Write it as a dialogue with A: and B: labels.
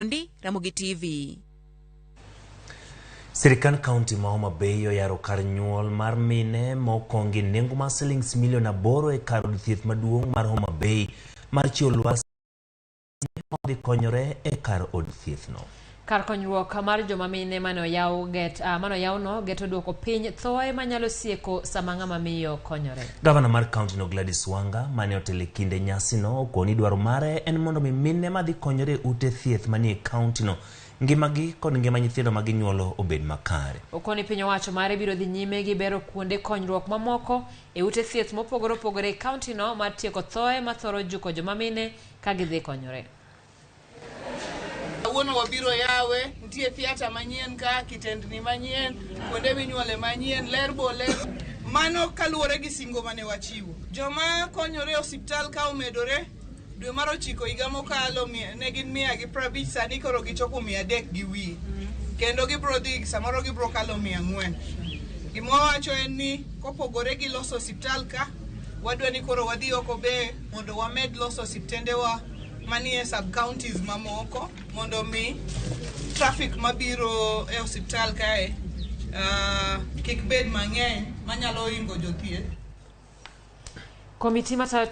A: Omondi, Ramogi TV.
B: Sirikand kaunti ma Homa Bay oyaro kar nyuol mar mine mokongi nengo mar silings milion 8 e kar od thieth maduong' mar Homa Bay mar chiwo lwasi dhi konyore e kar od thieth no.
C: Kar konyruok mar joma mine mane oyaw get mane oyawno geto duoko piny thoe manyalo sieko sama ng'ama miyo konyore.
B: Gavana mar kaunti no Gladys Wanga mane otelo e kinde nyasino okoni dwaro mare en mondo mi mine madhi konyore e ute thieth manie kaunti no ngimagi kod ngima nyithindo ma ginyuolo obed makare.
C: Okoni piny owacho mare biro dhi nyime gi bero kuonde konyruok mamoko e ute thieth mopogore opogore e kaunti no mar tieko thoe mathoro juko joma mine ka gidhi konyore.
D: Kawuono wabiro yawe, nitie theatre manyien ka, kitendni manyien, kuonde minyuole manyien, ler bo ler. Mano kaluwore gi singo mane wachiwo. Joma konyore e osiptal ka omedore, dwe mar 9 higa mokalo ne gin 150, sani koro gichopo 300 gi wiye. Kendo gibro dhi, samoro gibro kalo 400. Gima wawacho en ni kopogore gi loso osiptal ka, wadwa ni koro wadhi oko be mondo wamed loso osiptendewa manie sub counties mamoko mondo mi traffic mabiro e osiptal kae kik bed mang'eny manyalo hingo jothieth.
C: Komiti matayo.